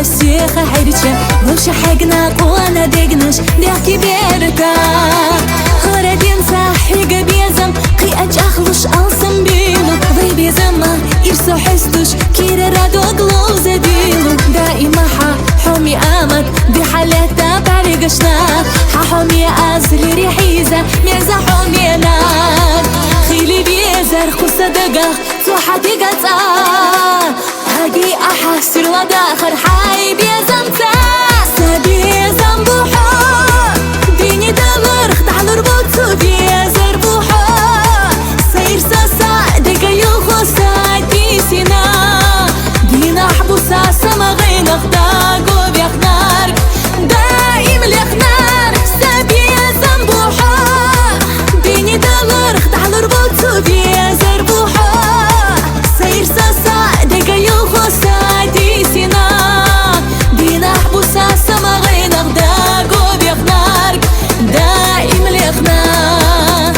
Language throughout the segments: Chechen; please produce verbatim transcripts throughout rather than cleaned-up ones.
Сеха хьерча, вуша хьегна къона дегнаш, дехки берта. Хора динца хьига безам, хи ачахлуш алсам билу. Вай безама, ирсо хьестуш, кира радо глоза билу. Даима хьа, хьоми амат, ди халета баригашна. Хьа хьоми аз лири хьиза, мерза хьоми над. Хили безар куса дагах, цу хьатига ца. Аги ахьа сирла дахар хьай безамца. Са безам бухьо, дини далар хталур буцу безар бухьо. Сайр саса дега юхо са дисина. Динах буса самагайнах даго бехнар. Даим лехнар, са безам бухьо. Дини далар хталур буцу безар бухьо. Сайр саса дега юхо са дисина. Динах буса самагайнах даго бехнар. Даим лехнар.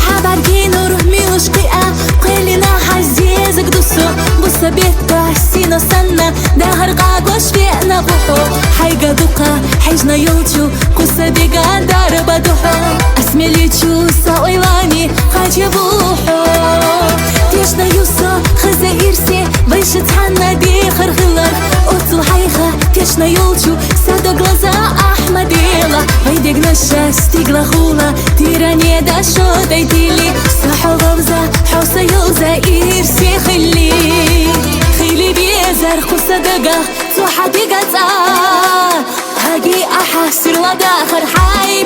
Хабарги нур милуш киа, къелина хазезаг дусу, буса бетта сино санна, дахар къагош вена буху. Хайга дука, хайжна юлчу, куса бига дарба духу. Асмели чу са ойлани, хача буху. Тешна юсо, хаза ирсе, вайши цхьанна дехар хилар. Оцул хайха, тешна юлчу, садо глаза Ахмадела. Вай дегна ша стигла хула, тиране да шо дайтили. Са хьо вавза, хьо са юлза ирсе хили. Хили безар куса дагах, цу хьатига ца. Аги ахьа сирла дахар хьай